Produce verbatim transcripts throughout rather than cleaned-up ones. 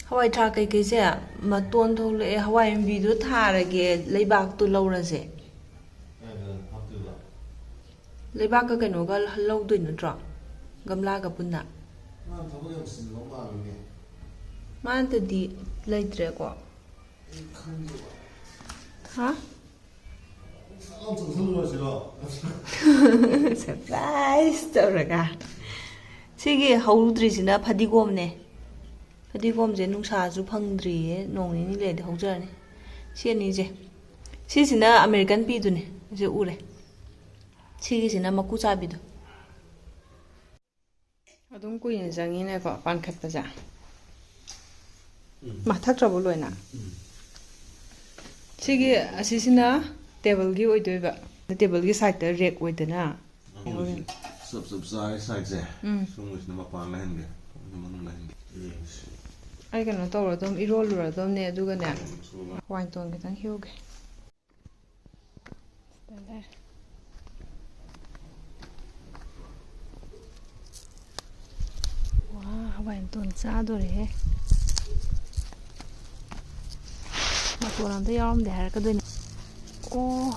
ꯍꯋꯥꯏ ꯊ꯭ꯔꯥꯛ ꯀꯩꯀꯩꯁꯦ ꯃꯇꯣꯟ ꯊꯣꯛꯂꯛꯑꯦ꯫ ꯍꯋꯥꯏ ꯑꯃꯨꯕꯤꯗꯣ ꯊꯥꯔꯒꯦ, ꯂꯩꯕꯥꯛꯇꯣ ꯂꯧꯔꯁꯦ꯫ ꯀꯥꯏꯗ ꯍꯥꯞꯇꯣꯏꯕ? ꯂꯩꯕꯥꯛꯀ ꯀꯩꯅꯣꯒ ꯂꯧꯗꯣꯏ ꯅꯠꯇ꯭ꯔꯣ? ꯒꯝꯂꯥꯒ ꯄꯨꯟꯅ꯫ ꯃꯥ ꯊꯕꯛ ꯌꯥꯝ ꯆꯤꯟꯕ ꯃꯥꯜꯂꯤꯅꯦ꯫ ꯃꯥ ꯅꯠꯇꯗꯤ ꯂꯩꯇ꯭ꯔꯦꯀꯣ꯫ ꯑꯩ ꯈꯪꯗꯦꯕ꯫ ꯍꯥ? ꯁꯠ ꯂꯥꯎ ꯆꯪꯁꯜꯂꯨꯔꯁꯤꯔꯣ? Surprise ꯇꯧꯔꯒ꯫ ꯁꯤꯒꯤ ꯍꯧꯗ꯭ꯔꯤꯁꯤꯅ ꯐꯗꯤꯒꯣꯝꯅꯦ꯫ ꯐꯗꯤꯒꯣꯝꯁꯦ ꯅꯨꯡꯁꯥꯁꯨ ꯐꯪꯗ꯭ꯔꯤꯌꯦ, ꯅꯣꯡ ꯅꯤꯅꯤ ꯂꯩꯔꯗꯤ ꯍꯧꯖꯔꯅꯤ꯫ ꯁꯤ ꯑꯅꯤꯁꯦ꯫ ꯁꯤꯁꯤꯅ American peaꯗꯨꯅꯦ, ꯁꯤ ꯎꯔꯦ꯫ ꯁꯤꯒꯤꯁꯤꯅ ꯃꯀꯨ ꯆꯥꯕꯤꯗꯣ꯫ ꯑꯗꯨꯝ ꯀꯨꯏꯅ ꯆꯪꯉꯤꯅꯦꯀꯣ ꯄꯥꯟꯈꯠꯄꯁꯦ꯫ ꯎꯝ꯫ ꯃꯊꯛꯇ꯭ꯔꯕꯨ ꯂꯣꯏꯅ? ꯎꯝ꯫ ꯁꯤꯒꯤ, ꯑꯁꯤꯁꯤꯅ ꯇꯦꯕꯜꯒꯤ ꯑꯣꯏꯗꯣꯏꯕ꯫ ꯇꯦꯕꯜꯒꯤ sideꯇ rack ꯑꯣꯏꯗꯅ꯫ ꯑꯍꯨꯝꯁꯦ ꯆꯞ ꯆꯞ ꯆꯥꯔꯦ sideꯁꯦ꯫ ꯎꯝ꯫ ꯁꯣꯝꯒꯤꯁꯤꯅ ꯃꯄꯥꯟ ꯂꯩꯍꯟꯒꯦ, ꯁꯣꯝꯒꯤ ꯃꯅꯨꯡ ꯂꯩꯍꯟꯒꯦ꯫ ꯌꯦꯡꯁꯤ꯫ ꯑꯩ ꯀꯩꯅꯣ ꯇꯧꯔꯗꯝ, ꯏꯔꯣꯜꯂꯨꯔꯗꯝꯅꯦ, ꯑꯗꯨꯒꯅꯦ ꯁꯣꯝꯒꯤ ꯍꯋꯥꯏꯇꯣꯟ ꯈꯤꯇꯪ ꯍꯦꯛꯎꯒꯦ꯫ ꯁꯤꯗ ꯂꯩꯔꯦ꯫ ꯋꯥ, ꯍꯋꯥꯏ ꯃꯇꯣꯟ ꯆꯥꯗꯣꯔꯦꯍꯦ꯫ ꯃꯇꯣꯟ ꯑꯝꯇ ꯌꯥꯎꯔꯝꯗꯦ ꯍꯥꯏꯔꯛꯀꯗꯣꯏꯅꯦ꯫ ꯑꯣ꯫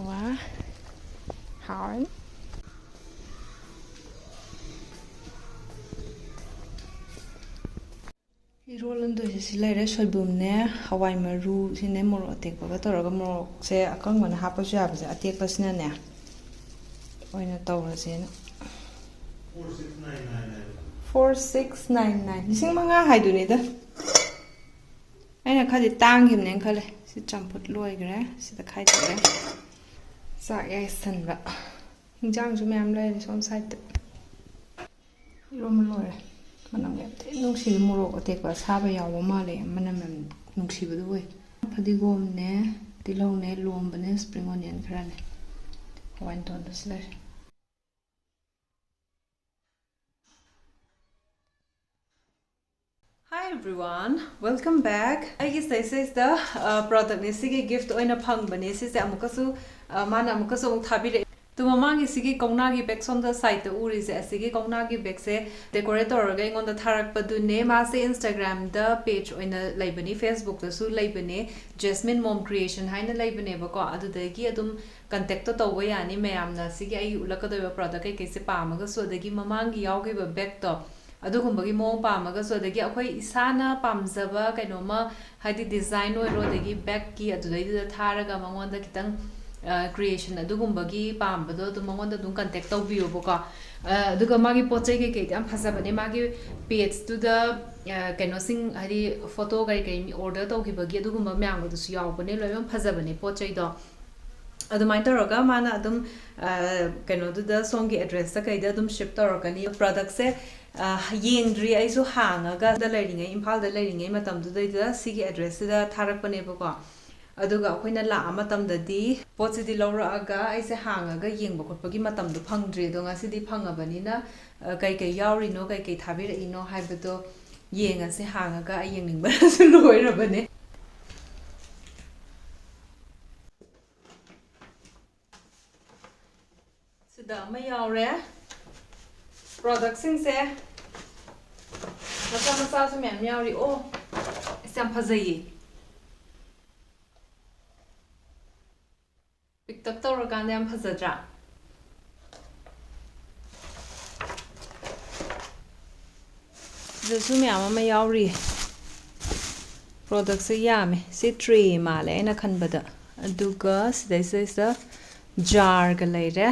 ꯋꯥ꯫ ꯍꯥꯎꯔꯅꯤ꯫ ꯏꯔꯣꯜꯂꯝꯗꯣꯏꯁꯦ ꯁꯤ ꯂꯩꯔꯦ, ꯁꯣꯏꯕꯨꯝꯅꯦ, ꯍꯋꯥꯏ ꯃꯔꯨ, ꯁꯤꯅꯦ, ꯃꯣꯔꯣꯛ ꯑꯇꯦꯛꯄꯒ ꯇꯧꯔꯒ, ꯃꯣꯔꯣꯛꯁꯦ ꯑꯀꯪꯕꯅ ꯍꯥꯞꯄꯁꯨ ꯌꯥꯕꯁꯦ, ꯑꯇꯦꯛꯄꯁꯤꯅꯅꯦ ꯑꯣꯏꯅ ꯇꯧꯔꯁꯦꯅ꯫ Four six nine nine꯫ ꯂꯤꯁꯤꯡ ꯃꯉꯥ ꯍꯥꯏꯗꯨꯅꯤꯗ꯫ ꯑꯩꯅ ꯈꯔꯗꯤ ꯇꯥꯡꯈꯤꯕꯅꯦꯅ ꯈꯜꯂꯦ꯫ ꯁꯤ ꯆꯝꯐꯨꯠ ꯂꯣꯏꯈ꯭ꯔꯦ, ꯁꯤꯗ ꯈꯥꯏꯗꯣꯛꯑꯦ꯫ ꯆꯥꯛ ꯌꯥꯏꯁꯟꯕ꯫ ꯍꯤꯟꯖꯥꯡꯁꯨ ꯃꯌꯥꯝ ꯂꯩꯔꯦ ꯁꯣꯝ sideꯇ꯫ ꯏꯔꯣꯟꯕ ꯂꯣꯏꯔꯦ꯫ ꯃꯅꯝ ꯌꯥꯝ ꯊꯤꯅ ꯅꯨꯡꯁꯤꯔꯦ꯫ ꯃꯣꯔꯣꯛ ꯑꯇꯦꯛꯄ ꯑꯁꯥꯕ ꯌꯥꯎꯕ ꯃꯥꯜꯂꯦ꯫ ꯃꯅꯝ ꯌꯥꯝ ꯅꯨꯡꯁꯤꯕꯗꯨ ꯑꯣꯏ꯫ ꯐꯗꯤꯒꯣꯝꯅꯦ, ꯇꯤꯜꯍꯧꯅꯦ, ꯂꯣꯝꯕꯅꯦ, spring onion ꯈꯔꯅꯦ꯫ ꯍꯋꯥꯏ ꯃꯇꯣꯟꯗꯨꯁꯨ ꯂꯩꯔꯦ꯫ Hi everyone, welcome back. ꯑꯩꯒꯤ ꯁꯤꯗꯩꯁꯤꯗ, ꯑ, productꯅꯦ, ꯁꯤꯒꯤ gift ꯑꯣꯏꯅ ꯐꯪꯕꯅꯦ꯫ ꯁꯤꯁꯦ ꯑꯃꯨꯛꯀꯁꯨ, ꯑ, ꯃꯥꯅ ꯑꯃꯨꯛꯀꯁꯨ ꯑꯃꯨꯛ ꯊꯥꯕꯤꯔꯛꯑꯦ꯫ ꯑꯗꯨ ꯃꯃꯥꯡꯒꯤ ꯁꯤꯒꯤ ꯀꯧꯅꯥꯒꯤ ꯕꯦꯒ, ꯁꯣꯝꯗ ꯁꯥꯏꯠꯇ ꯎꯔꯤꯁꯦ, ꯑꯁꯤꯒꯤ ꯀꯧꯅꯥꯒꯤ ꯕꯦꯒꯁꯦ ꯗꯦꯀꯣꯔꯦꯠ ꯇꯧꯔꯒ ꯑꯩꯉꯣꯟꯗ ꯊꯥꯔꯛꯄꯗꯨꯅꯦ꯫ ꯃꯥꯁꯦ ꯏꯟꯁꯇꯥꯒ꯭ꯔꯥꯝꯗ ꯄꯦꯖ ꯑꯣꯏꯅ ꯂꯩꯕꯅꯤ, ꯐꯦꯁꯕꯨꯛꯇꯁꯨ ꯂꯩꯕꯅꯦ, ꯖꯦꯁꯃꯤꯟ ꯃꯣꯝ ꯀ꯭ꯔꯤꯌꯦꯁꯟ ꯍꯥꯏꯅ ꯂꯩꯕꯅꯦꯕꯀꯣ꯫ ꯑꯗꯨꯗꯒꯤ ꯑꯗꯨꯝ ꯀꯟꯇꯦꯛꯇꯣ ꯇꯧꯕ ꯌꯥꯅꯤ ꯃꯌꯥꯝꯅ꯫ ꯁꯤꯒꯤ ꯑꯩ ꯎꯠꯂꯛꯀꯗꯣꯏꯕ ꯄ꯭ꯔꯣꯗꯛ ꯀꯩꯀꯩꯁꯦ ꯄꯥꯝꯃꯒꯁꯨ, ꯑꯗꯒꯤ ꯃꯃꯥꯡꯒꯤ ꯌꯥꯎꯈꯤꯕ ꯕꯦꯒꯇꯣ, ꯑꯗꯨꯒꯨꯝꯕꯒꯤ ꯃꯑꯣꯡ ꯄꯥꯝꯃꯒꯁꯨ, ꯑꯗꯒꯤ ꯑꯩꯈꯣꯏ ꯏꯁꯥꯅ ꯄꯥꯝꯖꯕ ꯀꯩꯅꯣꯝꯃ, ꯍꯥꯏꯗꯤ ꯗꯤꯖꯥꯏꯟ ꯑꯣꯏꯔꯣ, ꯑꯗꯒꯤ ꯕꯦꯛꯀꯤ ꯑꯗꯨꯗꯩꯗꯨꯗ ꯊꯥꯔꯒ ꯃꯉꯣꯟꯗ ꯈꯤꯇꯪ ꯀ꯭ꯔꯤꯌꯦꯁꯟ ꯑꯗꯨꯒꯨꯝꯕꯒꯤ ꯄꯥꯝꯕꯗꯣ ꯑꯗꯨꯝ ꯃꯉꯣꯟꯗ ꯑꯗꯨꯝ ꯀꯟꯇꯦꯛ ꯇꯧꯕꯤꯌꯣꯕꯀꯣ꯫ ꯑ, ꯑꯗꯨꯒ ꯃꯥꯒꯤ ꯄꯣꯠ ꯆꯩ ꯀꯩꯀꯩꯗꯤ ꯌꯥꯝ ꯐꯖꯕꯅꯦ꯫ ꯃꯥꯒꯤ ꯄꯦꯖꯇꯨꯗ, ꯑ, ꯀꯩꯅꯣꯁꯤꯡ, ꯍꯥꯏꯗꯤ ꯐꯣꯇꯣ ꯀꯩꯀꯩ ꯑꯣꯔꯗꯔ ꯇꯧꯈꯤꯕꯒꯤ ꯑꯗꯨꯒꯨꯝꯕ ꯃꯌꯥꯝꯒꯗꯨꯁꯨ ꯌꯥꯎꯕꯅꯦ꯫ ꯂꯣꯏꯅꯃꯛ ꯐꯖꯕꯅꯦ ꯄꯣꯠ ꯆꯩꯗꯣ꯫ ꯑꯗꯨꯃꯥꯏꯅ ꯇꯧꯔꯒ ꯃꯥꯅ ꯑꯗꯨꯝ, ꯑ, ꯀꯩꯅꯣꯗꯨꯗ, ꯁꯣꯝꯒꯤ ꯑꯦꯗ꯭ꯔꯦꯁꯇ ꯀꯩꯗ ꯑꯗꯨꯝ ꯁꯤꯞ ꯇꯧꯔꯛꯀꯅꯤ꯫ ꯄ꯭ꯔꯣꯗꯛꯁꯦ, ꯑ, ꯌꯦꯡꯗ꯭ꯔꯤ ꯑꯩꯁꯨ, ꯍꯥꯡꯉꯒ ꯂꯩꯔꯤꯉꯩ, ꯏꯝꯐꯥꯜꯗ ꯂꯩꯔꯤꯉꯩ ꯃꯇꯝꯗꯨꯗꯩꯗ ꯁꯤꯒꯤ ꯑꯦꯗ꯭ꯔꯦꯁꯁꯤꯗ ꯊꯥꯔꯛꯄꯅꯦꯕꯀꯣ꯫ ꯑꯗꯨꯒ ꯑꯩꯈꯣꯏꯅ ꯂꯥꯛꯑ ꯃꯇꯝꯗꯗꯤ ꯄꯣꯠꯁꯤꯗꯤ ꯂꯧꯔꯛꯑꯒ ꯑꯩꯁꯦ ꯍꯥꯡꯉꯒ ꯌꯦꯡꯕ ꯈꯣꯠꯄꯒꯤ ꯃꯇꯝꯗꯣ ꯐꯪꯗ꯭ꯔꯤ꯫ ꯑꯗꯣ ꯉꯁꯤꯗꯤ ꯐꯪꯉꯕꯅꯤꯅ, ꯑ, ꯀꯩꯀꯩ ꯌꯥꯎꯔꯤꯅꯣ, ꯀꯩꯀꯩ ꯊꯥꯕꯤꯔꯛꯏꯅꯣ ꯍꯥꯏꯕꯗꯣ ꯌꯦꯡꯉꯁꯦ꯫ ꯍꯥꯡꯉꯒ ꯑꯩ ꯌꯦꯡꯅꯤꯡꯕꯅꯁꯨ ꯂꯣꯏꯔꯕꯅꯦ꯫ ꯁꯤꯗ ꯑꯃ ꯌꯥꯎꯔꯦ꯫ ꯄ꯭ꯔꯣꯗꯛꯁꯤꯡꯁꯦ ꯃꯆꯥ ꯃꯆꯥꯁꯨ ꯃꯌꯥꯝ ꯌꯥꯎꯔꯤ꯫ ꯑꯣ, ꯑꯁ, ꯌꯥꯝ ꯐꯖꯩꯌꯦ꯫ ꯄꯤꯛꯇꯛ ꯇꯧꯔꯀꯥꯟꯗ ꯌꯥꯝ ꯐꯖꯗ꯭ꯔꯥ? ꯁꯤꯗꯁꯨ ꯃꯌꯥꯝ ꯑꯃ ꯌꯥꯎꯔꯤ꯫ ꯄ꯭ꯔꯣꯗꯛꯁꯦ ꯌꯥꯝꯃꯦ꯫ ꯁꯤ ꯇ꯭ꯔꯦ ꯃꯥꯜꯂꯦ ꯑꯩꯅ ꯈꯟꯕꯗ꯫ ꯑꯗꯨꯒ ꯁꯤꯗꯩꯁꯤꯗꯩꯁꯤꯗ ꯖꯥꯔꯒ ꯂꯩꯔꯦ꯫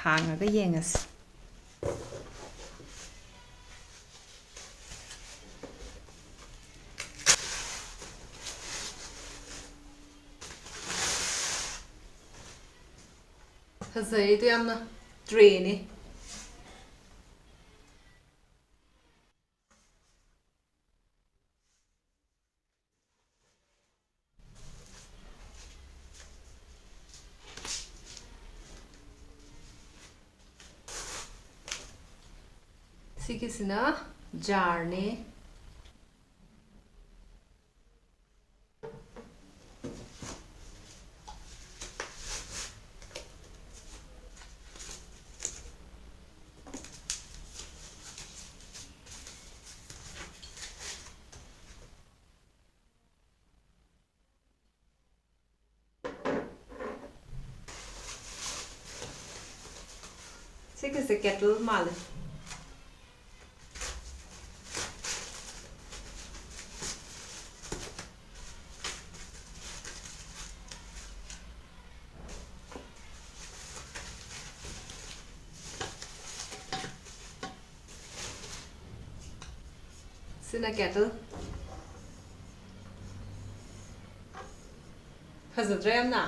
ꯍꯥꯡꯉꯒ ꯌꯦꯡꯉꯁꯤ꯫ ꯐꯖꯩꯗꯣ ꯌꯥꯝꯅ꯫ ꯇ꯭ꯔꯦꯅꯦ꯫ ꯁꯤꯒꯤꯁꯤꯅ ꯖꯥꯔꯅꯦ꯫ ꯁꯤꯒꯤꯁꯦ ꯀꯦꯇꯜ ꯃꯥꯜꯂꯦ꯫ ꯁꯤꯅ ꯀꯦꯇꯜ꯫ ꯐꯖꯗ꯭ꯔꯥ ꯌꯥꯝꯅ?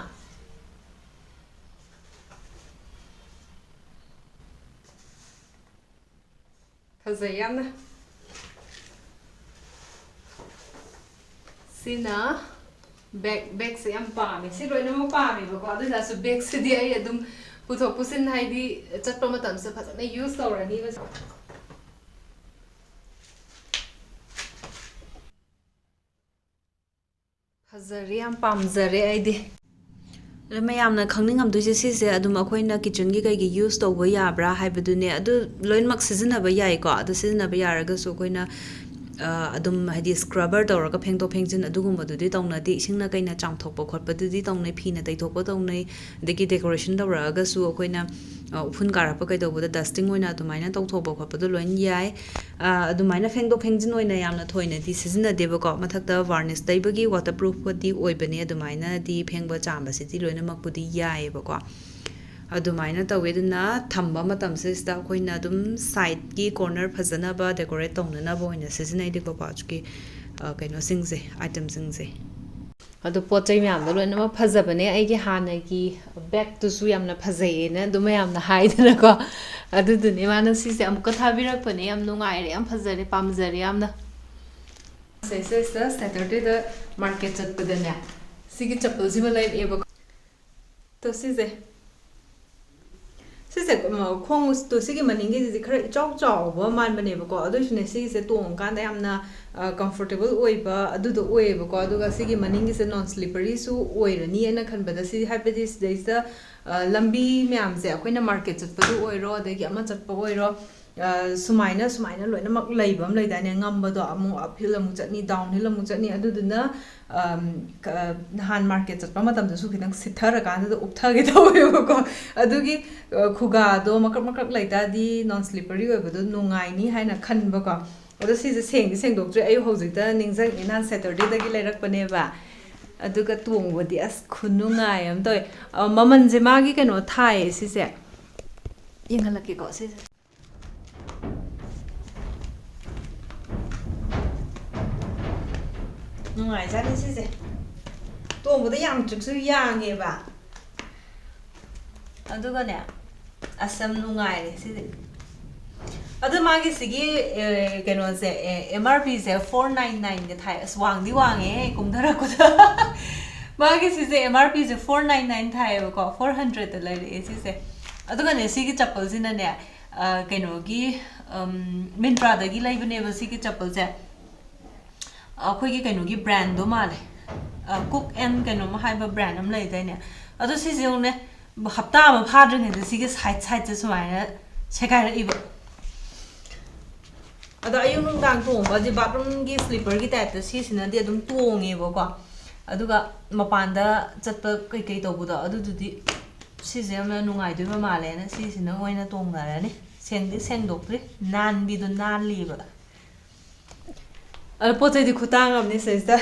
ꯐꯖꯩ ꯌꯥꯝꯅ꯫ ꯁꯤꯅ ꯕꯦꯛ, ꯕꯦꯛꯁꯦ ꯌꯥꯝ ꯄꯥꯝꯃꯦ꯫ ꯁꯤ ꯂꯣꯏꯅꯃꯛ ꯄꯥꯝꯃꯦꯕꯀꯣ꯫ ꯑꯗꯨ ꯑꯣꯏꯇꯥꯔꯁꯨ ꯕꯦꯛꯁꯤꯗꯤ ꯑꯩ ꯑꯗꯨꯝ ꯄꯨꯊꯣꯛ ꯄꯨꯁꯤꯟ, ꯍꯥꯏꯗꯤ ꯆꯠꯄ ꯃꯇꯝꯁꯤꯗ ꯐꯖꯅ ꯌꯨꯁ ꯇꯧꯔꯅꯤꯕ꯫ ꯐꯖꯔꯦ, ꯌꯥꯝ ꯄꯥꯝꯖꯔꯦ ꯑꯩꯗꯤ꯫ ꯑꯗꯣ ꯃꯌꯥꯝꯅ ꯈꯪꯅꯤꯡꯉꯝꯗꯣꯏꯁꯦ ꯁꯤꯁꯦ ꯑꯗꯨꯝ ꯑꯩꯈꯣꯏꯅ ꯀꯤꯠꯆꯟꯒꯤ ꯀꯩꯒꯤ ꯌꯨꯁ ꯇꯧꯕ ꯌꯥꯕ꯭ꯔꯥ ꯍꯥꯏꯕꯗꯨꯅꯦ꯫ ꯑꯗꯨ ꯂꯣꯏꯅꯃꯛ ꯁꯤꯖꯤꯟꯅꯕ ꯌꯥꯏꯀꯣ꯫ ꯑꯗꯨ ꯁꯤꯖꯤꯟꯅꯕ ꯌꯥꯔꯒꯁꯨ ꯑꯩꯈꯣꯏꯅ, ꯑ, ꯑꯗꯨꯝ ꯍꯥꯏꯗꯤ ꯁ꯭ꯀ꯭ꯔꯕꯔ ꯇꯧꯔꯒ ꯐꯦꯡꯗꯣꯛ ꯐꯦꯡꯖꯤꯟ ꯑꯗꯨꯒꯨꯝꯕꯗꯨꯗꯤ ꯇꯧꯅꯗꯦ꯫ ꯏꯁꯤꯡꯅ ꯀꯩꯅ ꯆꯥꯝꯊꯣꯛꯄ ꯈꯣꯠꯄꯗꯨꯗꯤ ꯇꯧꯅꯩ, ꯐꯤꯅ ꯇꯩꯊꯣꯛꯄ ꯇꯧꯅꯩ꯫ ꯑꯗꯒꯤ ꯗꯦꯀꯣꯔꯦꯁꯟ ꯇꯧꯔꯛꯑꯒꯁꯨ ꯑꯩꯈꯣꯏꯅ, ꯑ, ꯎꯐꯨꯟ ꯀꯥꯔꯛꯄ ꯀꯩꯗꯧꯕꯗ ꯗꯁꯇꯤꯡ ꯑꯣꯏꯅ ꯑꯗꯨꯃꯥꯏꯅ ꯇꯧꯊꯣꯛꯄ ꯈꯣꯠꯄꯗꯣ ꯂꯣꯏꯅ ꯌꯥꯏ꯫ ꯑ, ꯑꯗꯨꯃꯥꯏꯅ ꯐꯦꯡꯗꯣꯛ ꯐꯦꯡꯖꯤꯟ ꯑꯣꯏꯅ ꯌꯥꯝꯅ ꯊꯣꯏꯅꯗꯤ ꯁꯤꯖꯤꯟꯅꯗꯦꯕꯀꯣ꯫ ꯃꯊꯛꯇ ꯚꯥꯔꯅꯤꯁ ꯇꯩꯕꯒꯤ ꯋꯥꯇꯔ ꯄ꯭ꯔꯨꯐꯄꯨꯗꯤ ꯑꯣꯏꯕꯅꯦ꯫ ꯑꯗꯨꯃꯥꯏꯅꯗꯤ ꯐꯦꯡꯕ ꯆꯥꯝꯕꯁꯤꯗꯤ ꯂꯣꯏꯅꯃꯛꯄꯨꯗꯤ ꯌꯥꯏꯌꯦꯕꯀꯣ꯫ ꯑꯗꯨꯃꯥꯏꯅ ꯇꯧꯋꯦ꯫ ꯑꯗꯨꯅ ꯊꯝꯕ ꯃꯇꯝꯁꯤꯗ ꯑꯩꯈꯣꯏꯅ ꯑꯗꯨꯝ ꯁꯥꯏꯠꯀꯤ ꯀꯣꯔꯅꯔ ꯐꯖꯅꯕ ꯗꯦꯀꯣꯔꯦꯠ ꯇꯧꯅꯅꯕ ꯑꯣꯏꯅ ꯁꯤꯖꯤꯟꯅꯩ ꯗꯤꯀꯣ ꯄꯥꯎꯆꯀꯤ, ꯑ, ꯀꯩꯅꯣꯁꯤꯡꯁꯦ, ꯑꯥꯏꯇꯦꯝꯁꯤꯡꯁꯦ꯫ ꯑꯗꯣ ꯄꯣꯠ ꯆꯩ ꯃꯌꯥꯝꯗꯣ ꯂꯣꯏꯅꯃꯛ ꯐꯖꯕꯅꯦ꯫ ꯑꯩꯒꯤ ꯍꯥꯟꯅꯒꯤ ꯕꯦꯛꯇꯨꯁꯨ ꯌꯥꯝꯅ ꯐꯖꯩꯌꯦꯅ ꯑꯗꯨꯝ ꯃꯌꯥꯝꯅ ꯍꯥꯏꯗꯅꯀꯣ꯫ ꯑꯗꯨꯗꯨꯅꯦ ꯃꯥꯅ ꯁꯤꯁꯦ ꯑꯃꯨꯛꯀ ꯊꯥꯕꯤꯔꯛꯄꯅꯦ꯫ ꯌꯥꯝ ꯅꯨꯡꯉꯥꯏꯔꯦ, ꯌꯥꯝ ꯐꯖꯔꯦ, ꯄꯥꯝꯖꯔꯦ ꯌꯥꯝꯅ꯫ ꯁꯤꯁꯤꯗ ꯁꯦꯇꯔꯗꯦꯗ ꯃꯥꯔꯀꯦꯠ ꯆꯠꯄꯗꯅꯦ ꯁꯤꯒꯤ ꯆꯄꯜꯁꯤꯃ ꯂꯩꯔꯛꯑꯦꯕꯀꯣ꯫ ꯇꯣ ꯁꯤꯁꯦ, ꯁꯤꯁꯦ, ꯎꯝ, ꯈꯣꯡ ꯎꯁꯇꯣ ꯁꯤꯒꯤ ꯃꯅꯤꯡꯒꯤꯁꯤꯗꯤ ꯈꯔ ꯏꯆꯥꯎ ꯆꯥꯎꯕ ꯃꯥꯟꯕꯅꯦꯕꯀꯣ꯫ ꯑꯗꯨ ꯑꯣꯏꯁꯨꯅꯦ ꯁꯤꯒꯤꯁꯦ ꯇꯣꯡꯉꯀꯥꯟꯗ ꯌꯥꯝꯅ, ꯑ, ꯀꯝꯐꯣꯔꯇꯦꯕꯜ ꯑꯣꯏꯕ ꯑꯗꯨꯗꯣ ꯑꯣꯏꯌꯦꯕꯀꯣ꯫ ꯑꯗꯨꯒ ꯁꯤꯒꯤ ꯃꯅꯤꯡꯒꯤꯁꯦ ꯅꯣꯟ ꯁ꯭ꯂꯤꯄꯔꯤꯁꯨ ꯑꯣꯏꯔꯅꯤꯅ ꯈꯟꯕꯗ ꯁꯤ, ꯍꯥꯏꯕꯗꯤ ꯁꯤꯗꯩꯁꯤꯗ, ꯑ, ꯂꯝꯕꯤ ꯃꯌꯥꯝꯁꯦ ꯑꯩꯈꯣꯏꯅ ꯃꯥꯔꯀꯦꯠ ꯆꯠꯄꯗ ꯑꯣꯏꯔꯣ, ꯑꯗꯒꯤ ꯑꯃ ꯆꯠꯄ ꯑꯣꯏꯔꯣ, ꯑ, ꯁꯨꯃꯥꯏꯅ, ꯁꯨꯃꯥꯏꯅ ꯂꯣꯏꯅꯃꯛ ꯂꯩꯕ ꯑꯃ ꯂꯩꯗꯥꯏꯅꯦ, ꯉꯝꯕꯗꯣ, ꯑꯃꯨꯛ up hill ꯑꯃꯨꯛ ꯆꯠꯅꯤ, down hill ꯑꯃꯨꯛ ꯆꯠꯅꯤ, ꯑꯗꯨꯗꯨꯅ, ꯑꯝ, ꯀ-, ꯅꯍꯥꯟ market ꯆꯠꯄ ꯃꯇꯝꯗꯁꯨ ꯈꯤꯇꯪ ꯁꯤꯠꯊꯔꯀꯥꯟꯗꯨꯗ ꯎꯞꯊꯒꯦ ꯇꯧꯋꯦꯕꯀꯣ꯫ ꯑꯗꯨꯒꯤ, ꯑ, ꯈꯨꯒꯥꯗꯣ ꯃꯀ꯭ꯔꯛ ꯃꯀ꯭ꯔꯛ ꯂꯩꯇꯥꯔꯗꯤ non slippery ꯑꯣꯏꯕꯗꯣ ꯅꯨꯡꯉꯥꯏꯅꯤ ꯍꯥꯏꯅ ꯈꯟꯕꯀꯣ꯫ ꯑꯗꯣ ꯁꯤꯁꯦ ꯁꯦꯡꯗꯤ ꯁꯦꯡꯗꯣꯛꯇ꯭ꯔꯤ, ꯑꯩ ꯍꯧꯖꯤꯛꯇ ꯅꯤꯡꯁꯤꯡꯉꯦ, ꯅꯍꯥꯟ Saturdayꯗꯒꯤ ꯂꯩꯔꯛꯄꯅꯦꯕ꯫ ꯑꯗꯨꯒ ꯇꯣꯡꯕꯗꯤ ꯑꯁ ꯈꯨꯅꯨꯡꯉꯥꯏ ꯑꯃ ꯇꯧꯋꯦ꯫ ꯑ, ꯃꯃꯜꯁꯦ ꯃꯥꯒꯤ ꯀꯩꯅꯣ ꯊꯥꯏꯌꯦ ꯁꯤꯁꯦ꯫ ꯌꯦꯡꯍꯜꯂꯛꯀꯦꯀꯣ ꯁꯤꯁꯦ꯫ ꯅꯨꯡꯉꯥꯏꯖꯥꯠꯅꯤ ꯁꯤꯁꯦ꯫ ꯇꯣꯡꯕꯗ ꯌꯥꯝ ꯆꯨꯛꯁꯨ ꯌꯥꯡꯉꯦꯕ꯫ ꯑꯗꯨꯒꯅꯦ, ꯑꯁ, ꯌꯥꯝ ꯅꯨꯡꯉꯥꯏꯔꯦ ꯁꯤꯗꯤ꯫ ꯑꯗꯨ ꯃꯥꯒꯤ ꯁꯤꯒꯤ, ꯑꯦ, ꯀꯩꯅꯣꯁꯦ, ꯑꯦ, M R Pꯁꯦ four nine nineꯒ ꯊꯥꯏ꯫ ꯑꯁ, ꯋꯥꯡꯗꯤ ꯋꯥꯡꯉꯦꯍꯦ ꯀꯨꯝꯊꯔꯛꯄꯗ꯫ ꯃꯥꯒꯤ ꯁꯤꯁꯦ M R Pꯁꯦ four nine nine ꯊꯥꯏꯌꯦꯕꯀꯣ, four hundredꯇ ꯂꯩꯔꯛꯑꯦ ꯁꯤꯁꯦ꯫ ꯑꯗꯨꯒꯅꯦ, ꯁꯤꯒꯤ ꯆꯄꯜꯁꯤꯅꯅꯦ, ꯑ, ꯀꯩꯅꯣꯒꯤ, ꯎꯝ, Myntraꯗꯒꯤ ꯂꯩꯕꯅꯦꯕ ꯁꯤꯒꯤ ꯆꯄꯜꯁꯦ꯫ ꯑꯩꯈꯣꯏꯒꯤ ꯀꯩꯅꯣꯒꯤ brandꯗꯣ ꯃꯥꯜꯂꯦ꯫ ꯑ, Cook and ꯀꯩꯅꯣꯝ ꯍꯥꯏꯕ brand ꯑꯃ ꯂꯩꯗꯥꯏꯅꯦ? ꯑꯗꯣ ꯁꯤꯁꯦ ꯌꯦꯡꯉꯨꯅꯦ, ꯍꯞꯇꯥ ꯑꯃ ꯐꯥꯗ꯭ꯔꯤꯉꯩꯗ ꯁꯤꯒꯤ side sideꯁꯦ ꯁꯨꯃꯥꯏꯅ ꯁꯦꯒꯥꯏꯔꯛꯏꯕ꯫ ꯑꯗꯣ ꯑꯌꯨꯛ ꯅꯨꯡꯗꯥꯡ ꯇꯣꯡꯕꯁꯦ bathroomꯒꯤ slipperꯒꯤ typeꯇ ꯁꯤꯁꯤꯅꯗꯤ ꯑꯗꯨꯝ ꯇꯣꯡꯉꯦꯕꯀꯣ꯫ ꯑꯗꯨꯒ ꯃꯄꯥꯟꯗ ꯆꯠꯄ ꯀꯩꯀꯩ ꯇꯧꯕꯗꯣ ꯑꯗꯨꯗꯨꯗꯤ ꯁꯤꯁꯦ ꯌꯥꯝꯅ ꯅꯨꯡꯉꯥꯏꯗꯣꯏꯕ ꯃꯥꯜꯂꯦꯅ ꯁꯤꯁꯤꯅ ꯑꯣꯏꯅ ꯇꯣꯡꯅꯔꯅꯤ꯫ ꯁꯦꯡꯗꯤ ꯁꯦꯡꯗꯣꯛꯇ꯭ꯔꯤ, ꯅꯥꯟꯕꯤꯗꯣ ꯅꯥꯜꯂꯤꯕ꯫ ꯑꯗꯣ ꯄꯣꯠ ꯆꯩꯗꯤ ꯈꯨꯇꯥꯡ ꯑꯃꯅꯤ ꯁꯤꯗꯩꯁꯤꯗ꯫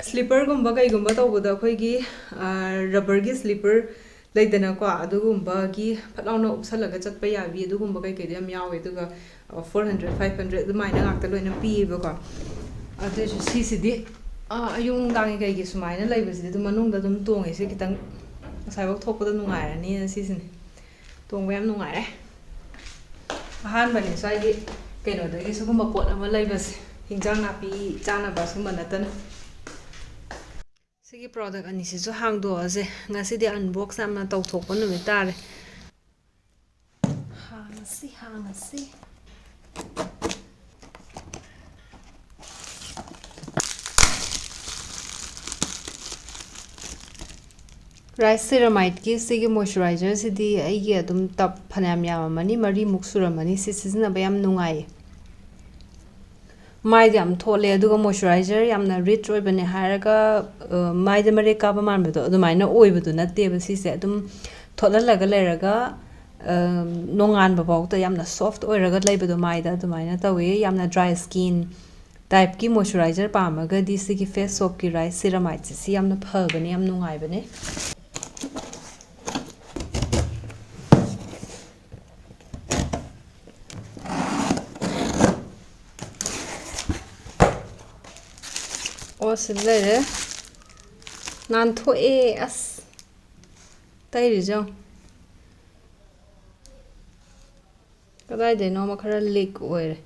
Slipperꯒꯨꯝꯕ ꯀꯩꯒꯨꯝꯕ ꯇꯧꯕꯗ ꯑꯩꯈꯣꯏꯒꯤ, ꯑ, rubberꯒꯤ slipper ꯂꯩꯗꯅꯀꯣ, ꯑꯗꯨꯒꯨꯝꯕꯒꯤ ꯐꯠ ꯂꯥꯎꯅ ꯎꯞꯁꯜꯂꯒ ꯆꯠꯄ ꯌꯥꯕꯤ ꯑꯗꯨꯒꯨꯝꯕ ꯀꯩꯀꯩꯗꯣ ꯌꯥꯝ ꯌꯥꯎꯋꯦ꯫ ꯑꯗꯨꯒ, ꯑ, four hundred, five hundred ꯑꯗꯨꯃꯥꯏꯅ ꯉꯥꯛꯇ ꯂꯣꯏꯅ ꯄꯤꯌꯦꯕꯀꯣ꯫ ꯑꯗꯨꯏꯁꯨ ꯁꯤꯁꯤꯗꯤ, ꯑ, ꯑꯌꯨꯛ ꯅꯨꯡꯗꯥꯡꯒꯤ ꯀꯩꯒꯤ ꯁꯨꯃꯥꯏꯅ ꯂꯩꯕꯁꯤꯗꯤ ꯑꯗꯨꯝ ꯃꯅꯨꯡꯗ ꯑꯗꯨꯝ ꯇꯣꯡꯉꯦ꯫ ꯁꯤ ꯈꯤꯇꯪ ꯉꯁꯥꯏꯐꯥꯎ ꯊꯣꯛꯄꯗ ꯅꯨꯡꯉꯥꯏꯔꯅꯤꯅ ꯁꯤꯁꯤꯅꯦ꯫ ꯇꯣꯡꯕ ꯌꯥꯝ ꯅꯨꯡꯉꯥꯏꯔꯦ꯫ ꯑꯍꯥꯟꯕꯅꯦ ꯁ꯭ꯋꯥꯏꯒꯤ ꯀꯩꯅꯣꯗꯒꯤ ꯁꯤꯒꯨꯝꯕ ꯄꯣꯠ ꯑꯃ ꯂꯩꯕꯁꯦ, ꯍꯤꯟꯖꯥꯡ ꯅꯥꯄꯤ ꯆꯥꯅꯕ ꯁꯨꯝꯕ ꯅꯠꯇꯅ꯫ ꯁꯤꯒꯤ product ꯑꯅꯤꯁꯤꯁꯨ ꯍꯥꯡꯗꯣꯛꯑꯁꯦ꯫ ꯉꯁꯤꯗꯤ unbox ꯌꯥꯝꯅ ꯇꯧꯊꯣꯛꯄ ꯅꯨꯃꯤꯠ ꯇꯥꯔꯦ꯫ ꯍꯥꯡꯉꯁꯤ, ꯍꯥꯡꯉꯁꯤ꯫ ꯔꯥꯏꯁ ꯁꯦꯔꯥꯃꯥꯏꯠꯀꯤ ꯁꯤꯒꯤ ꯃꯣꯏꯆꯔꯥꯏꯖꯔꯁꯤꯗꯤ ꯑꯩꯒꯤ ꯑꯗꯨꯝ ꯇꯞ ꯐꯅꯌꯥꯝ ꯌꯥꯝꯃꯝꯃꯅꯤ, ꯃꯔꯤꯃꯨꯛ ꯁꯨꯔꯝꯃꯅꯤ ꯁꯤ ꯁꯤꯖꯤꯟꯅꯕ꯫ ꯌꯥꯝ ꯅꯨꯡꯉꯥꯏꯌꯦ, ꯃꯥꯏꯗ ꯌꯥꯝ ꯊꯣꯠꯂꯦ, ꯑꯗꯨꯒ ꯃꯣꯏꯆꯔꯥꯏꯖꯔ ꯌꯥꯝꯅ ꯔꯤꯆ ꯑꯣꯏꯕꯅꯦ ꯍꯥꯏꯔꯒ, ꯑ, ꯃꯥꯏꯗ ꯃꯔꯦꯛ ꯀꯥꯕ ꯃꯥꯟꯕꯗꯣ ꯑꯗꯨꯃꯥꯏꯅ ꯑꯣꯏꯕꯗꯣ ꯅꯠꯇꯦꯕ ꯁꯤꯁꯦ꯫ ꯑꯗꯨꯝ ꯊꯣꯠꯍꯜꯂꯒ ꯂꯩꯔꯒ, ꯑ, ꯅꯣꯡꯉꯥꯟꯕ ꯐꯥꯎꯗ ꯌꯥꯝꯅ ꯁꯣꯐ ꯑꯣꯏꯔꯒ ꯂꯩꯕꯗꯣ ꯃꯥꯏꯗ ꯑꯗꯨꯃꯥꯏꯅ ꯇꯧꯋꯦ꯫ ꯌꯥꯝꯅ ꯗ꯭ꯔꯥꯏ ꯁ꯭ꯀꯤꯟ ꯇꯥꯏꯞꯀꯤ ꯃꯣꯏꯆꯔꯥꯏꯖꯔ ꯄꯥꯝꯃꯒꯗꯤ ꯁꯤꯒꯤ ꯐꯦꯁ ꯁꯣꯞꯀꯤ ꯔꯥꯏꯁ ꯁꯦꯔꯥꯃꯥꯏꯠꯁꯦ ꯁꯤ ꯌꯥꯝꯅ ꯐꯕꯅꯦ, ꯌꯥꯝ ꯅꯨꯡꯉꯥꯏꯕꯅꯦ꯫ ꯑꯣ, ꯁꯤꯗ ꯂꯩꯔꯦ꯫ ꯅꯥꯟꯊꯣꯛꯑꯦ꯫ ꯑꯁ, ꯇꯩꯔꯤꯁꯦ ꯌꯦꯡꯉꯣ꯫ ꯀꯗꯥꯏꯗꯩꯅꯣꯃ ꯈꯔ ꯂꯤꯛ ꯑꯣꯏꯔꯦ꯫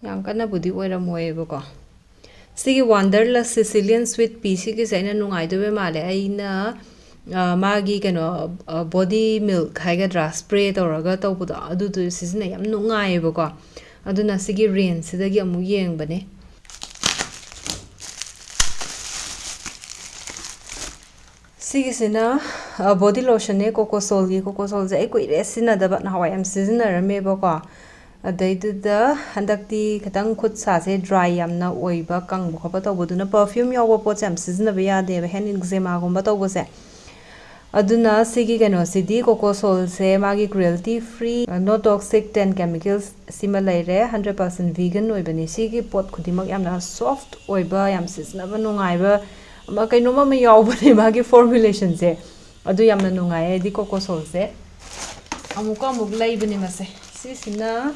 ꯌꯥꯝ ꯀꯟꯅꯕꯨꯗꯤ ꯑꯣꯏꯔꯝꯃꯣꯏꯌꯦꯕꯀꯣ꯫ ꯁꯤꯒꯤ ꯋꯥꯟꯗꯔꯂꯁ ꯁꯤꯁꯤꯂꯤꯌꯟ ꯁ꯭ꯋꯤꯠ ꯄꯤ ꯁꯤꯒꯤꯁꯦ ꯑꯩꯅ ꯅꯨꯡꯉꯥꯏꯗꯣꯏꯕ ꯃꯥꯜꯂꯦ꯫ ꯑꯩꯅ, ꯑ, ꯃꯥꯒꯤ ꯀꯩꯅꯣ, ꯑ, ꯕꯣꯗꯤ ꯃꯤꯜꯛ ꯍꯥꯏꯒꯗ꯭ꯔꯥ, ꯁ꯭ꯄ꯭ꯔꯦ ꯇꯧꯔꯒ ꯇꯧꯕꯗꯣ, ꯑꯗꯨꯗꯨ ꯁꯤꯖꯤꯟꯅꯩ꯫ ꯌꯥꯝ ꯅꯨꯡꯉꯥꯏꯌꯦꯕꯀꯣ꯫ ꯑꯗꯨꯅ ꯁꯤꯒꯤ ꯔꯦꯟꯖꯁꯤꯗꯒꯤ ꯑꯃꯨꯛ ꯌꯦꯡꯕꯅꯦ꯫ ꯁꯤꯒꯤꯁꯤꯅ, ꯑ, ꯕꯣꯗꯤ ꯂꯣꯁꯟꯅꯦ, ꯀꯣꯀꯣꯁꯣꯜꯒꯤ꯫ ꯀꯣꯀꯣꯁꯣꯜꯁꯦ ꯑꯩ ꯀꯨꯏꯔꯦ ꯁꯤꯖꯤꯟꯅꯗꯕ, ꯅꯍꯥꯟꯋꯥꯏ ꯌꯥꯝ ꯁꯤꯖꯤꯟꯅꯔꯝꯃꯦꯕꯀꯣ꯫ ꯑꯗꯩꯗꯨꯗ ꯍꯟꯗꯛꯇꯤ ꯈꯤꯇꯪ ꯈꯨꯠ ꯁꯥꯁꯦ ꯗ꯭ꯔꯥꯏ ꯌꯥꯝꯅ ꯑꯣꯏꯕ, ꯀꯪꯕ ꯈꯣꯠꯄ ꯇꯧꯕꯗꯨꯅ ꯄꯔꯐ꯭ꯌꯨꯝ ꯌꯥꯎꯕ ꯄꯣꯠꯁꯦ ꯌꯥꯝ ꯁꯤꯖꯤꯟꯅꯕ ꯌꯥꯗꯦꯕ, ꯍꯦꯟ ꯏꯛꯖꯦꯃꯥꯒꯨꯝꯕ ꯇꯧꯕꯁꯦ꯫ ꯑꯗꯨꯅ ꯁꯤꯒꯤ ꯀꯩꯅꯣꯁꯤꯗꯤ, ꯀꯣꯀꯣꯁꯣꯜꯁꯦ, ꯃꯥꯒꯤ cruelty free, no toxic ten chemicals ꯁꯤꯃ ꯂꯩꯔꯦ, hundred percent vegan ꯑꯣꯏꯕꯅꯤ꯫ ꯁꯤꯒꯤ ꯄꯣꯠ ꯈꯨꯗꯤꯡꯃꯛ ꯌꯥꯝꯅ ꯁꯣꯐ ꯑꯣꯏꯕ, ꯌꯥꯝ ꯁꯤꯖꯤꯟꯅꯕ ꯅꯨꯡꯉꯥꯏꯕ, ꯑꯃ, ꯀꯩꯅꯣꯝ ꯑꯃ ꯌꯥꯎꯕꯅꯦ ꯃꯥꯒꯤ ꯐꯣꯔꯃꯨꯂꯦꯁꯟꯁꯦ꯫ ꯑꯗꯨ ꯌꯥꯝꯅ ꯅꯨꯡꯉꯥꯏꯌꯦ ꯑꯩꯗꯤ ꯀꯣꯀꯣꯁꯣꯜꯁꯦ꯫ ꯑꯃꯨꯛꯀ ꯑꯃꯨꯛ ꯂꯩꯕꯅꯦ ꯃꯁꯦ꯫ ꯁꯤꯁꯤꯅ,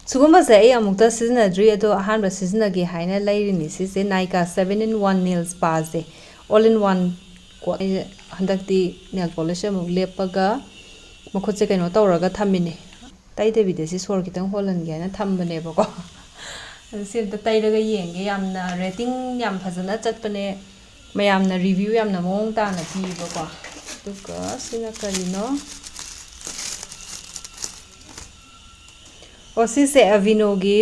ꯁꯤꯒꯨꯝꯕꯁꯦ ꯑꯩ ꯑꯃꯨꯛꯇ ꯁꯤꯖꯤꯟꯅꯗ꯭ꯔꯤ, ꯑꯗꯣ ꯑꯍꯥꯟꯕ ꯁꯤꯖꯤꯟꯅꯒꯦ ꯍꯥꯏꯅ ꯂꯩꯔꯤꯅꯤ꯫ ꯁꯤꯁꯦ Nykaa seven in one nail spaꯁꯦ, all in one ꯀꯣ꯫ ꯑꯩ ꯍꯟꯗꯛꯇꯤ ꯅꯦꯜ ꯄꯣꯂꯤꯁ ꯑꯃꯨꯛ ꯂꯦꯞꯄꯒ ꯃꯈꯨꯠꯁꯦ ꯀꯩꯅꯣ ꯇꯧꯔꯒ ꯊꯝꯃꯤꯅꯦ꯫ ꯇꯩꯗꯕꯤꯗ ꯁꯤ ꯁꯣꯔ ꯈꯤꯇꯪ ꯍꯣꯜꯍꯟꯒꯦ ꯍꯥꯏꯅ ꯊꯝꯕꯅꯦꯕꯀꯣ꯫ ꯑꯗꯨ ꯁꯤ ꯑꯝꯇ ꯇꯩꯔꯒ ꯌꯦꯡꯒꯦ꯫ ꯌꯥꯝꯅ ꯔꯦꯇꯤꯡ ꯌꯥꯝ ꯐꯖꯅ ꯆꯠꯄꯅꯦ, ꯃꯌꯥꯝꯅ ꯔꯤꯚ꯭ꯌꯨ ꯌꯥꯝꯅ ꯃꯑꯣꯡ ꯇꯥꯅ ꯄꯤꯌꯦꯕꯀꯣ꯫ ꯑꯗꯨꯒ ꯁꯤꯅ ꯀꯔꯤꯅꯣ? ꯑꯣ, ꯁꯤꯁꯦ ꯑꯦꯚꯤꯅꯣꯒꯤ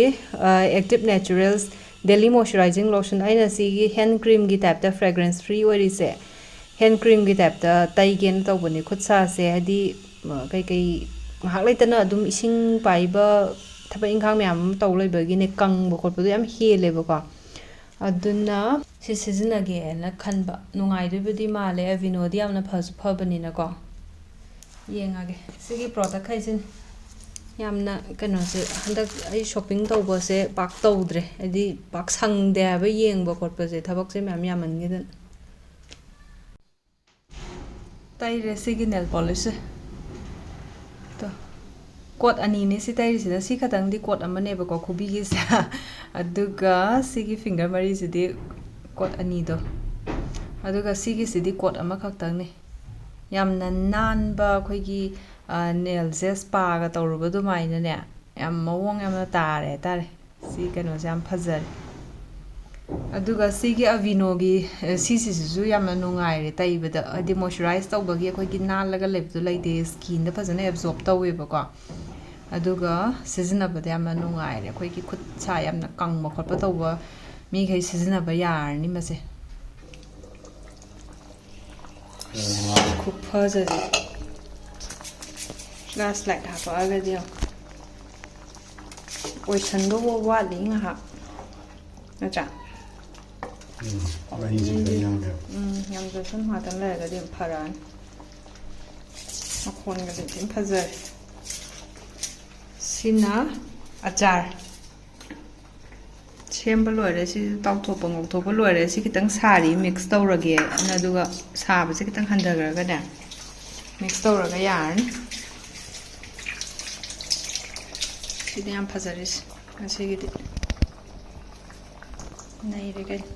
active naturals daily moisturising lotion. ꯑꯩꯅ ꯁꯤꯒꯤ ꯍꯦꯟ ꯀ꯭ꯔꯤꯝꯒꯤ ꯇꯥꯏꯞꯇ, ꯐ꯭ꯔꯦꯒ꯭ꯔꯦꯟꯁ ꯐ꯭ꯔꯤ ꯑꯣꯏꯔꯤꯁꯦ, ꯍꯦꯟ ꯀ꯭ꯔꯤꯝꯒꯤ ꯇꯥꯏꯞꯇ ꯇꯩꯒꯦꯅ ꯇꯧꯕꯅꯦ꯫ ꯈꯨꯠ ꯁꯥꯁꯦ ꯍꯥꯏꯗꯤ, ꯑ, ꯀꯩꯀꯩ ꯉꯥꯏꯍꯥꯛ ꯂꯩꯇꯅ ꯑꯗꯨꯝ ꯏꯁꯤꯡ ꯄꯥꯏꯕ, ꯊꯕꯛ ꯏꯪꯈꯥꯡ ꯃꯌꯥꯝ ꯑꯃ ꯇꯧ ꯂꯩꯕꯒꯤꯅꯦ, ꯀꯪꯕ ꯈꯣꯠꯄꯗꯣ ꯌꯥꯝ ꯍꯦꯜꯂꯦꯕꯀꯣ꯫ ꯑꯗꯨꯅ ꯁꯤ ꯁꯤꯖꯤꯟꯅꯒꯦꯅ ꯈꯟꯕ꯫ ꯅꯨꯡꯉꯥꯏꯗꯣꯏꯕꯨꯗꯤ ꯃꯥꯜꯂꯦ, ꯑꯦꯚꯤꯅꯣꯗꯤ ꯌꯥꯝꯅ ꯐꯁꯨ ꯐꯕꯅꯤꯅꯀꯣ꯫ ꯌꯦꯡꯉꯒꯦ꯫ ꯁꯤꯒꯤ ꯄ꯭ꯔꯣꯗꯛ ꯍꯥꯏꯁꯤꯅ ꯌꯥꯝꯅ ꯀꯩꯅꯣꯁꯦ, ꯍꯟꯗꯛ ꯑꯩ ꯁꯣꯞꯄꯤꯡ ꯇꯧꯕꯁꯦ ꯄꯥꯛ ꯇꯧꯗ꯭ꯔꯦ, ꯍꯥꯏꯗꯤ ꯄꯥꯛ ꯁꯪꯗꯦ ꯍꯥꯏꯕ, ꯌꯦꯡꯕ ꯈꯣꯠꯄꯁꯦ, ꯊꯕꯛꯁꯦ ꯃꯌꯥꯝ ꯌꯥꯝꯃꯟꯈꯤꯗꯅ꯫ ꯇꯩꯔꯦ ꯁꯤꯒꯤ ꯅꯦꯜ ꯄꯣꯂꯤꯁꯁꯦ꯫ ꯇꯣ, ꯀꯣꯠ ꯑꯅꯤꯅꯦ ꯁꯤ ꯇꯩꯔꯤꯁꯤꯅ꯫ ꯁꯤ ꯈꯛꯇꯪꯗꯤ ꯀꯣꯠ ꯑꯃꯅꯦꯕꯀꯣ, ꯈꯨꯕꯤꯒꯤꯁꯦ꯫ ꯑꯗꯨꯒ ꯁꯤꯒꯤ ꯐꯤꯡꯒꯔ ꯃꯔꯤꯁꯤꯗꯤ ꯀꯣꯠ ꯑꯅꯤꯗꯣ꯫ ꯑꯗꯨꯒ ꯁꯤꯒꯤꯁꯤꯗꯤ ꯀꯣꯠ ꯑꯃꯈꯛꯇꯪꯅꯦ꯫ ꯌꯥꯝꯅ ꯅꯥꯟꯕ, ꯑꯩꯈꯣꯏꯒꯤ, ꯑ, ꯅꯦꯜꯁꯦ ꯁ꯭ꯄꯥꯒ ꯇꯧꯔꯨꯕ ꯑꯗꯨꯃꯥꯏꯅꯅꯦ, ꯌꯥꯝ ꯃꯑꯣꯡ ꯌꯥꯝꯅ ꯇꯥꯔꯦ ꯍꯥꯏꯇꯥꯔꯦ꯫ ꯁꯤ ꯀꯩꯅꯣꯁꯦ ꯌꯥꯝ ꯐꯖꯔꯦ꯫ ꯑꯗꯨꯒ ꯁꯤꯒꯤ ꯑꯦꯚꯤꯅꯣꯒꯤ, ꯑ, ꯁꯤꯁꯤꯁꯨ ꯌꯥꯝꯅ ꯅꯨꯡꯉꯥꯏꯔꯦ ꯇꯩꯕꯗ, ꯍꯥꯏꯗꯤ ꯃꯣꯏꯆꯔꯥꯏꯁ ꯇꯧꯕꯒꯤ ꯑꯩꯈꯣꯏꯒꯤ ꯅꯥꯜꯂꯒ ꯂꯩꯕꯗꯣ ꯂꯩꯇꯦ, ꯁ꯭ꯀꯤꯟꯗ ꯐꯖꯅ ꯑꯦꯕꯖꯣꯔꯕ ꯇꯧꯋꯦꯕꯀꯣ꯫ ꯑꯗꯨꯒ ꯁꯤꯖꯤꯟꯅꯕꯗ ꯌꯥꯝꯅ ꯅꯨꯡꯉꯥꯏꯔꯦ꯫ ꯑꯩꯈꯣꯏꯒꯤ ꯈꯨꯠ ꯁꯥ ꯌꯥꯝꯅ ꯀꯪꯕ ꯈꯣꯠꯄ ꯇꯧꯕ ꯃꯤꯈꯩ ꯁꯤꯖꯤꯟꯅꯕ ꯌꯥꯔꯅꯤ ꯃꯁꯦ꯫ ꯈꯨꯐꯖꯁꯦ꯫ ꯐ꯭ꯂꯥꯁ ꯂꯥꯏꯠ ꯍꯥꯄꯛꯑꯒꯗꯤ ꯌꯦꯡꯉꯣ꯫ ꯑꯣꯏꯁꯟꯗꯧꯕ ꯋꯥꯠꯂꯤ ꯉꯥꯏꯍꯥꯛ, ꯅꯠꯇ꯭ꯔꯥ? ꯎꯝ, ꯃꯍꯤꯁꯦ ꯈꯤꯇꯪ ꯌꯥꯝꯃꯦꯕ꯫ ꯎꯝ, ꯌꯥꯝꯗ꯭ꯔꯁꯨ ꯉꯥꯛꯇꯪ ꯂꯩꯔꯒꯗꯤ ꯑꯗꯨꯝ ꯐꯔꯛꯑꯅꯤ꯫ ꯃꯈꯣꯟꯒꯁꯦ ꯊꯤꯅ ꯐꯖꯔꯦ꯫ ꯁꯤꯅ ꯑꯆꯥꯔ꯫ ꯁꯦꯝꯕ ꯂꯣꯏꯔꯦ꯫ ꯁꯤ ꯇꯥꯎꯊꯣꯛꯄ ꯉꯧꯊꯣꯛꯄ ꯂꯣꯏꯔꯦ꯫ ꯁꯤ ꯈꯤꯇꯪ ꯁꯥꯔꯤ, ꯃꯤꯛꯁ ꯇꯧꯔꯒꯦ꯫ ꯑꯗꯨꯒ ꯁꯥꯕꯁꯦ ꯈꯤꯇꯪ ꯍꯟꯊꯈ꯭ꯔꯒꯅꯦ, ꯃꯤꯛꯁ ꯇꯧꯔꯒ ꯌꯥꯔꯅꯤ꯫ ꯁꯤꯅ ꯌꯥꯝ ꯐꯖꯔꯤꯁꯦ ꯉꯁꯤꯒꯤꯗꯤ꯫ ꯅꯩꯔꯦ ꯀꯩꯅꯣ꯫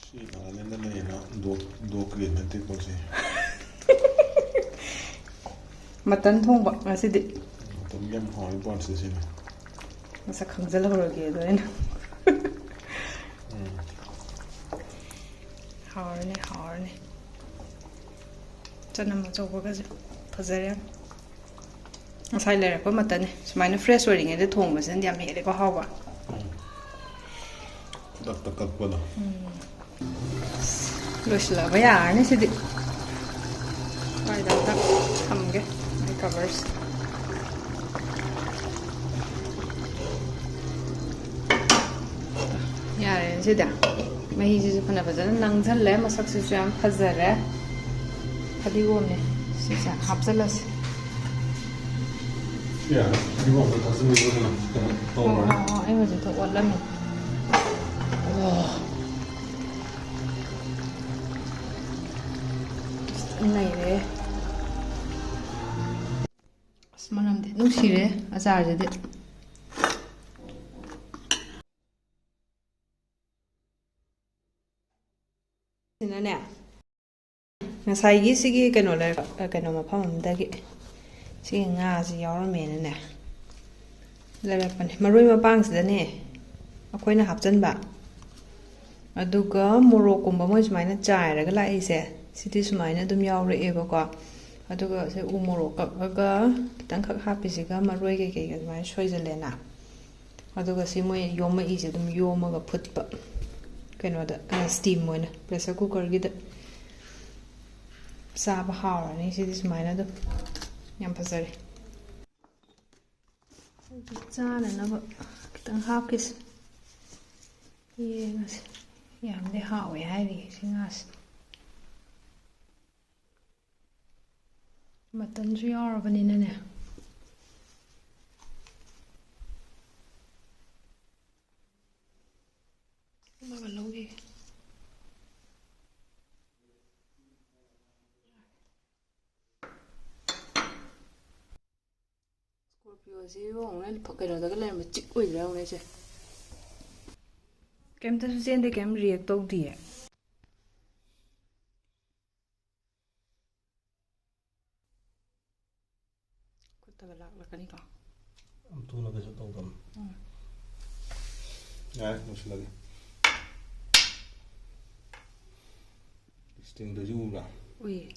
ꯁꯤ ꯅꯥꯒꯥꯂꯦꯟꯗ ꯂꯩꯌꯦꯅ ꯗꯣꯛ, ꯗꯣꯛ ꯀ꯭ꯔꯤꯟ ꯅꯠꯇꯦꯀꯣ ꯁꯤ꯫ ꯃꯇꯟ ꯊꯣꯡꯕ ꯉꯁꯤꯗꯤ꯫ ꯃꯇꯟ ꯌꯥꯝ ꯍꯥꯎꯋꯤ ꯄꯥꯟꯁꯦ ꯁꯤꯅ꯫ ꯃꯁꯛ ꯈꯪꯖꯜꯍꯧꯔꯒꯦ ꯑꯗꯣ ꯑꯩꯅ꯫ ꯎꯝ꯫ ꯍꯥꯎꯔꯅꯤ, ꯍꯥꯎꯔꯅꯤ꯫ ꯆꯅꯝ ꯑꯆꯧꯕꯒꯁꯦ ꯐꯖꯔꯦ ꯌꯥꯝ꯫ ꯉꯁꯥꯏ ꯂꯩꯔꯛꯄ ꯃꯇꯟꯅꯦ꯫ ꯁꯨꯃꯥꯏꯅ fresh ꯑꯣꯏꯔꯤꯉꯩꯗ ꯊꯣꯡꯕꯁꯤꯅꯗꯤ ꯌꯥꯝ ꯍꯦꯜꯂꯦꯀꯣ ꯍꯥꯎꯕ꯫ ꯈꯨꯗꯛꯇ ꯀꯛꯄꯗꯣ꯫ ꯂꯣꯏꯁꯤꯜꯂꯛꯑꯕ ꯌꯥꯔꯅꯤ ꯁꯤꯗꯤ꯫ ꯁ꯭ꯋꯥꯏꯗ ꯑꯝꯇ ꯊꯝꯒꯦ ꯑꯩ covers꯫ ꯌꯥꯔꯦ ꯁꯤꯗꯤ꯫ ꯃꯍꯤꯁꯤꯁꯨ ꯐꯅ ꯐꯖꯅ ꯅꯪꯁꯜꯂꯦ, ꯃꯁꯛꯁꯤꯁꯨ ꯌꯥꯝ ꯐꯖꯔꯦ꯫ ꯐꯗꯤꯒꯣꯝꯅꯦ ꯁꯤꯁꯦ ꯍꯥꯞꯆꯜꯂꯁꯤ꯫ ꯌꯥꯔꯦ, ꯐꯗꯤꯒꯣꯝꯗꯣ ꯊꯥꯖꯤꯟꯕꯤꯔꯣ ꯀꯩꯅꯣ, ꯀꯩꯅꯣ ꯑꯣ, ꯇꯧꯔꯣꯅꯦ꯫ ꯑꯣ, ꯑꯣ, ꯑꯩ ꯍꯧꯖꯤꯛꯇ ꯑꯣꯠꯂꯝꯃꯦ꯫ ꯑꯣ꯫ ꯅꯩꯔꯦ꯫ ꯑꯁ, ꯃꯅꯝꯗꯤ ꯅꯨꯡꯁꯤꯔꯦ ꯑꯆꯥꯔꯁꯤꯗꯤ꯫ ꯁꯤꯅꯅꯦ, ꯉꯁꯥꯏꯒꯤ ꯁꯤꯒꯤ ꯀꯩꯅꯣ ꯂꯩꯔꯛ-, ꯀꯩꯅꯣ ꯃꯐꯝ ꯑꯃꯗꯒꯤ ꯁꯤꯒꯤ ꯉꯥꯁꯤ ꯌꯥꯎꯔꯝꯃꯦꯅꯅꯦ ꯂꯩꯔꯛꯄꯅꯦ꯫ ꯃꯔꯣꯏ ꯃꯄꯥꯡꯁꯤꯗꯅꯦ ꯑꯩꯈꯣꯏꯅ ꯍꯥꯞꯆꯤꯟꯕ, ꯑꯗꯨꯒ ꯃꯣꯔꯣꯛꯀꯨꯝꯕ ꯃꯣꯏ ꯁꯨꯃꯥꯏꯅ ꯆꯥꯏꯔꯒ ꯂꯥꯛꯏꯁꯦ, ꯁꯤꯗꯤ ꯁꯨꯃꯥꯏꯅ ꯑꯗꯨꯝ ꯌꯥꯎꯔꯛꯑꯦꯕꯀꯣ꯫ ꯑꯗꯨꯒ ꯁꯤ ꯎ ꯃꯣꯔꯣꯛ ꯀꯛꯑꯒ ꯈꯤꯇꯪꯈꯛ ꯍꯥꯞꯄꯤꯁꯤꯒ ꯃꯔꯣꯏ ꯀꯩꯀꯩꯒ ꯑꯗꯨꯃꯥꯏꯅ ꯁꯣꯏꯖꯜꯂꯦꯅ꯫ ꯑꯗꯨꯒ ꯁꯤ ꯃꯣꯏ ꯌꯣꯝꯃꯛꯏꯁꯦ ꯑꯗꯨꯝ ꯌꯣꯝꯃꯒ ꯐꯨꯠꯄ ꯀꯩꯅꯣꯗ, ꯑ, steam ꯑꯣꯏꯅ pressure cookerꯒꯤꯗ꯫ ꯆꯥꯕ ꯍꯥꯎꯔꯅꯤ ꯁꯤꯗꯤ ꯁꯨꯃꯥꯏꯅ ꯑꯗꯨꯝ꯫ ꯌꯥꯝ ꯐꯖꯔꯦ꯫ ꯑꯗꯨ ꯆꯥꯅꯅꯕ ꯈꯤꯇꯪ ꯍꯥꯞꯀꯦꯁꯦ꯫ ꯌꯦꯡꯉꯁꯤ꯫ ꯌꯥꯝꯗꯤ ꯍꯥꯎꯋꯦ ꯍꯥꯏꯔꯤ ꯁꯤ ꯉꯥꯁꯦ꯫ ꯃꯇꯟꯁꯨ ꯌꯥꯎꯔꯕꯅꯤꯅꯅꯦ꯫ ꯑꯃꯒ ꯂꯧꯈꯤꯒꯦ꯫ Scorpioꯁꯤ ꯌꯦꯡꯉꯨꯅꯦ, ꯀꯩꯅꯣꯗꯒ ꯂꯩꯔꯝꯕ chick ꯑꯣꯏꯗ꯭ꯔꯥ ꯌꯦꯡꯉꯨꯅꯦ ꯁꯦ꯫ ꯀꯩꯝꯇꯁꯨ ꯆꯦꯟꯗꯦ, ꯀꯩꯝ react ꯇꯧꯗꯤꯌꯦ꯫ ꯈꯨꯠꯇꯒ ꯂꯥꯛꯂꯛꯀꯅꯤꯀꯣ꯫ ꯌꯥꯝ ꯊꯨꯅ ꯀꯩꯁꯨ ꯇꯧꯗꯕꯅꯤ꯫ ꯎꯝ꯫ ꯌꯥꯔꯦ, ꯂꯣꯏꯁꯤꯜꯂꯒꯦ꯫ Stingꯗꯨꯁꯨ ꯎꯕ꯭ꯔꯥ? ꯎꯏ꯫